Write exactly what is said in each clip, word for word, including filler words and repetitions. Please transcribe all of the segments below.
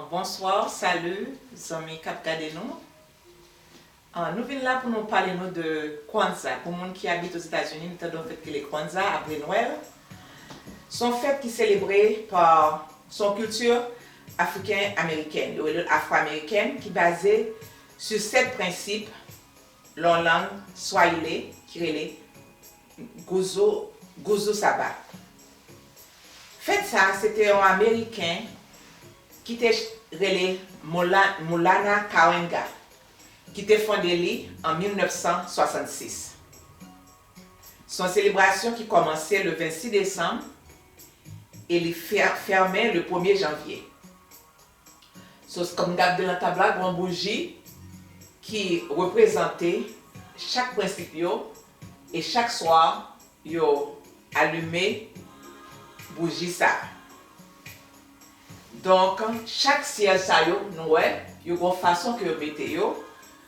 Bonswa, salut, zanmi k ap gade nou. Ah, nou vin la pou nou pale nou de Kwanzaa. Pou moun ki abite Ozetazini, nou tande yon fèt ki rele Kwanzaa, apre Nwèl. Se yon fèt ki selebre pa, se yon kilti afriken amerikèn, yo rele l afro-amerikèn, ki baze sou sèt prensip lan lang Swahili ki rele Guzu, Guzu Saba. Fèt sa a, se te yon Ameriken ki te rele Mola-, Mulana Kawenga, ki te fonde li an mil nèf san swasannsis. Se yon selebrasyon ki kòmanse le vennsis desanm e li fè-, fèmen le premye janvye. So, kòm n ap gade lan tab la, gen yon bouji ki reprezante chak prensip yo, e chak swa, yo alime bouji sa a. Donk, chak syèj sa yo, nou wè, yo gen yon fason ke yo mete yo,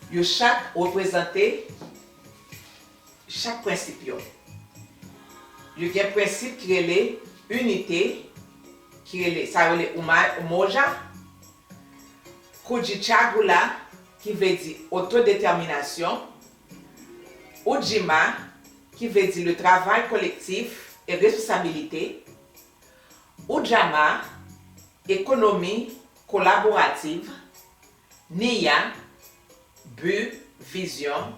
yo chak reprezante chak prensip yo. Yo gen prensip ki rele inite, ki rele, sa yo rele uma-, umoja, Kujichagulia, ki vle di otodetèminasyon, Ujima, ki vle di le travay kolektif e responsabilite, Ujamaa, ekonomi kolaborativ, Niyya, bi, vizyon,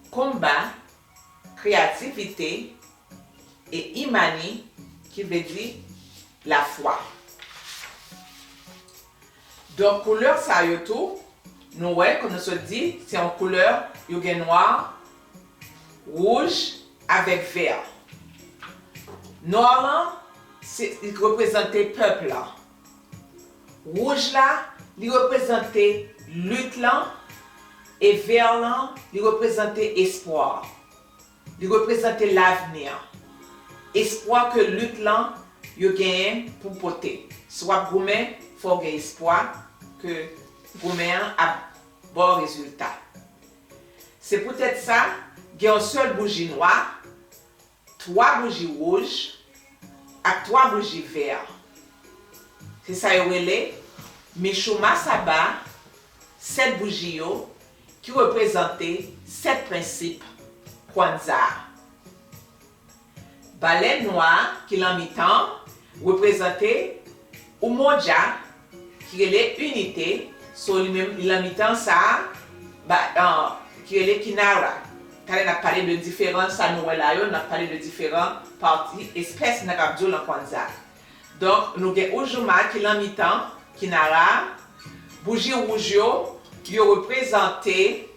Kumba, kreyativite, e Imani, ki vle di lafwa. Donk, koulè sa yo tou, nou wè, kòm nou sot di, se yon koulè, yo gen nwa, wouj avèk vè. Nwa lan, se, li reprezante pèp la. Wouj la, li reprezante lit lan, e vè lan, li reprezante espwa. Li reprezante lavni an. Espwa ke lit lan yo genyen pou pote. Si w ap goumen, fò w gen espwa ke goumen an ap ba w rezilta. Se poutèt sa, gen yon sèl bouji nwa, twa bouji wouj, ak twa bouji vè. Se sa yo rele Mishuma Saba, sèt bouji yo, ki reprezante sèt prensip Kwanzaa. Balèn nwa a ki lan mitan an reprezante Umoja, ki rele inite, so li menm, li lan mitan sa a, ba, an, ki rele Kinara. Talè n ap pale de diferan sa nou wè la yo, n ap pale de diferan pati, espès nan k ap di w lan Kwanzaa. Donk, nou gen Ujima ki lan mitan, Kinara, bouji wouj yo, yo reprezante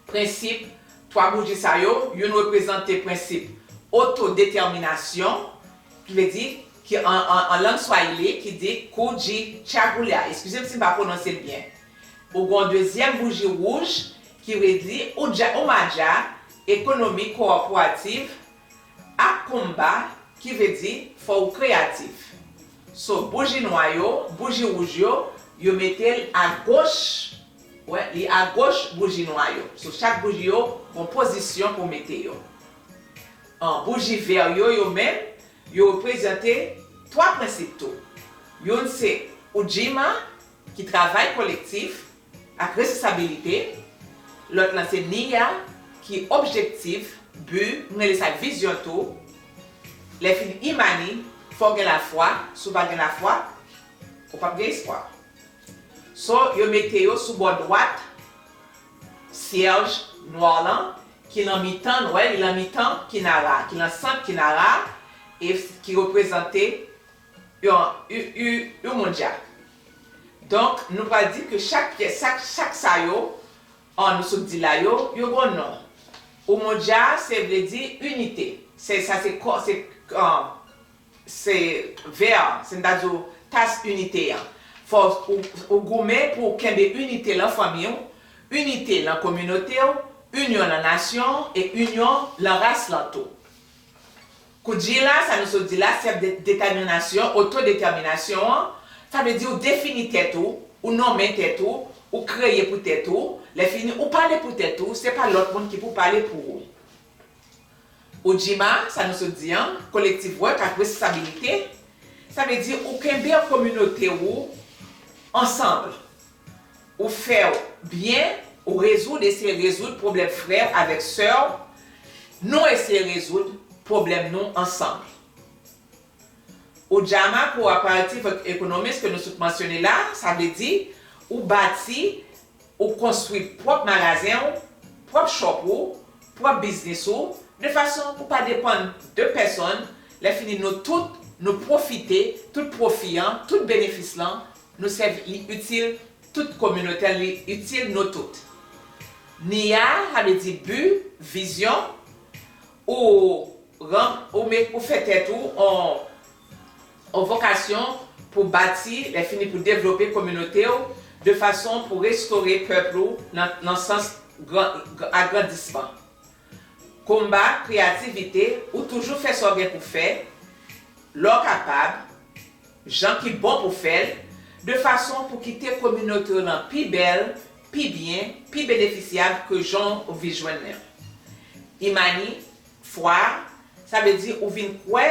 prensip twa bouji sa yo, youn reprezante prensip otodetèminasyon, ki vle di, ki an, an, an lang Swahili, ki di Kujichagulia. Eskize m si m pa pwononse l byen. Ou gen yon dezyèm bouji wouj, ki vle di Uja-, Umaja, ekonomi kowoperativ, ak Kumba, ki vle di fò w kreyatif. So, bouji nwa yo, bouji wouj yo, yo mete l agoch, wè, li agoch bouji nwa yo. So, chak bouji yo, gen pozisyon pou mete yo. An, bouji vè yo, yo menm, yo reprezante twa prensip tou. Youn se Ujima, ki travay kolektif, ak responsabilite, lòt lan se Niyya, ki objektif, bi, m rele sa vizyon tou. Lè fini Imani, fò w gen lafwa, si w pa gen lafwa, ou p ap gen espwa. So, yo mete yo sou bò dwat syèj nwa lan, ki lan mitan, nou wè, li lan mitan Kinara, ki lan sant Kinara, e ki reprezante yon, u, u, Umoja. Donk, nou pral di ke chak pyès, chak, chak sa yo, an, nou sot di la yo, yo gon non. Umoja, se vle di inite. Se, sa se kò, se, an, se vè, se n ta di w tas inite an. Fò ou, ou goumen pou w kenbe inite lan fanmi w, inite lan kominote w, inyon lan nasyon w e inyon lan ras lan tou. Kuji la, sa nou sot di la, sèf de, detèminasyon, otodetèminasyon an, sa vle di ou defini tèt ou, ou nonmen tèt ou, ou kreye pou tèt ou, lè fini ou pale pou tèt ou, se pa lòt moun ki pou pale pou ou. Ujima, sa nou sot di an, kolektif wòk ak responsabilite, sa vle di ou kenbe kominote ou, ansanm. Ou fè w byen, ou rezoud, eseye rezoud pwoblèm frè w avèk sè w. Nou eseye rezoud pwoblèm nou ansanm. Ujamaa Cooperative Economics ke nou sot mansyone la, sa vle di ou bati, ou konstwi pwòp magazen w, pwòp shop ou, pwòp biznis ou, de fason pou pa depann de pèsonn. Lè fini nou tout, nou pwofite, tout pwofi an, tout benefis lan, nou sèvi, li itil tout kominote, li itil nou tout. Niya, sa vle di bi, vizyon, ou ran-, ou met, ou fè tèt ou on, on vokasyon pou bati, lè fini pou devlope kominote w, de fason pou restore pèp ou nan, nan sans gran, agrandisman. Konba, kreyativite, ou toujou fè sa w gen pou fè, lè w kapab, jan ki bon pou fè l, de fason pou kite kominote w lan pi bèl, pi byen, pi benefisyab ke jan w vin jwenn li. Imani, fwa, sa vle di ou vin kwè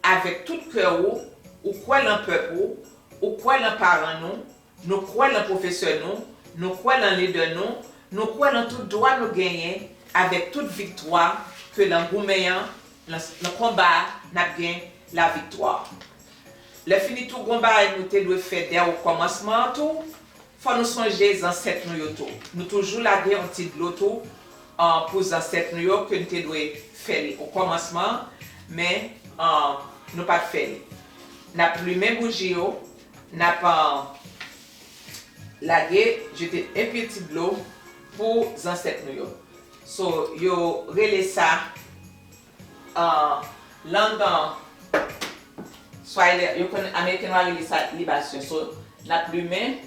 avèk tout kè ou, ou kwè lan pèp ou, ou kwè lan paran nou, nou kwè lan pwofesè nou, nou kwè lan lidè nou, nou kwè lan tout dwa nou genyen avèk tout viktwa ke lan goumen an, lan, lan konba a, n ap gen laviktwa. Lè fini tou, gon bagay nou te dwe fè dè okòmansman an tou, fò nou sonje zansèt nou yo tou. Nou toujou lage yon ti dlo tou, an, pou zansèt nou yo ke n te dwe fè li okòmansman, men, an, nou pa t fè li. N ap limen bouji yo, n ap, an, lage, jete enpe ti dlo pou zansèt nou yo. So, yo rele sa, an, lang, an, Swahili, yo konn, Ameriken yo rele sa libasyon. So, n ap limen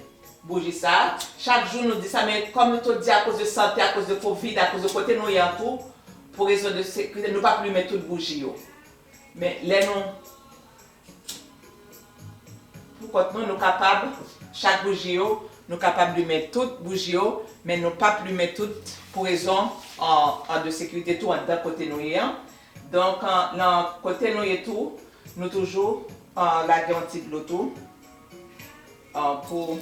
bouji sa a. Chak jou nou di sa, men kòm nou te di, akoz de sante, akoz de kovid, akoz de kote nou ye an tou, pou rezon de sekirite, nou p ap limen tout bouji yo. Men lè nou pou kont nou, nou kapab, chak bouji yo, nou kapab limen tout bouji yo, men nou p ap limen tout pou rezon, an, an de sekirite tou anndan kote nou ye an. Donk, an, nan kote nou ye tou, nou toujou, an, lage yon ti dlo tou, an, pou,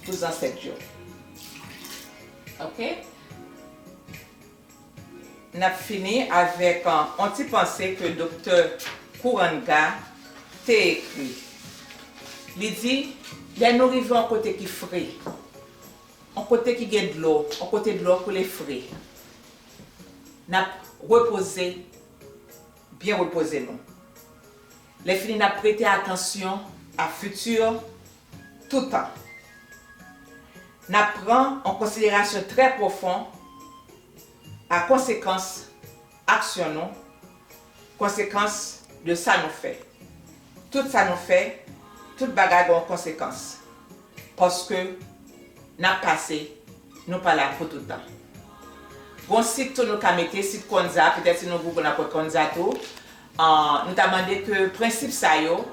pou zansèt yo. Oke? N ap fini avèk, an, yon ti panse ke Doktè Kuranga te ekri. Li di, lè nou rive yon kote ki fre, yon kote ki gen dlo, yon kote dlo koule fre, n ap repoze, byen repoze nou. Lè fini, n ap prete atansyon a fiti toutan. N ap pran an konsiderasyon trè pwofon a konsekans aksyon nou, konsekans de sa nou fè. Tout sa nou fè, tout bagay gen yon konsekans. Paske n ap pase, nou pa la pou tout tan. Gon sit tou nou ka mete, sit Kwanzaa, petèt si nou Google n ap wè Kwanzaa tou. An, nou ta mande ke prensip sa yo,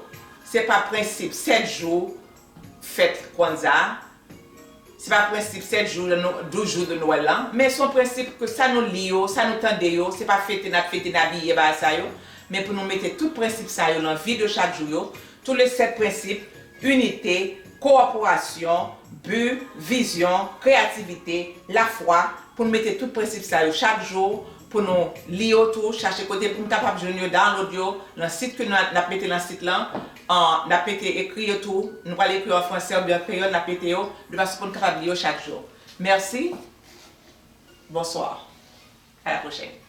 se pa prensip sèt jou fèt Kwanzaa, se pa prensip sèt jou, douz jou de Nwèl lan, men se yon prensip ke sa nou li yo, sa nou tande yo, se pa fete n ap fete, n abiye bagay sa yo, men pou nou mete tout prensip sa yo nan vi de chak jou yo, tou le sèt prensip, inite, kowoperasyon, bi, vizyon, kreyativite, lafwa, pou n mete tout prensip sa yo chak jou, pou nou li yo tou, chache kote pou n kapab jwenn yo, download yo, nan sit ke n ap, n ap mete nan sit lan, an, n ap mete ekri yo tou, nou pral ekri yo an fransè oubyen an kreyòl, n ap mete yo, de fason pou n kapab li yo chak jou. Mèsi. Bonswa. A la pwochèn.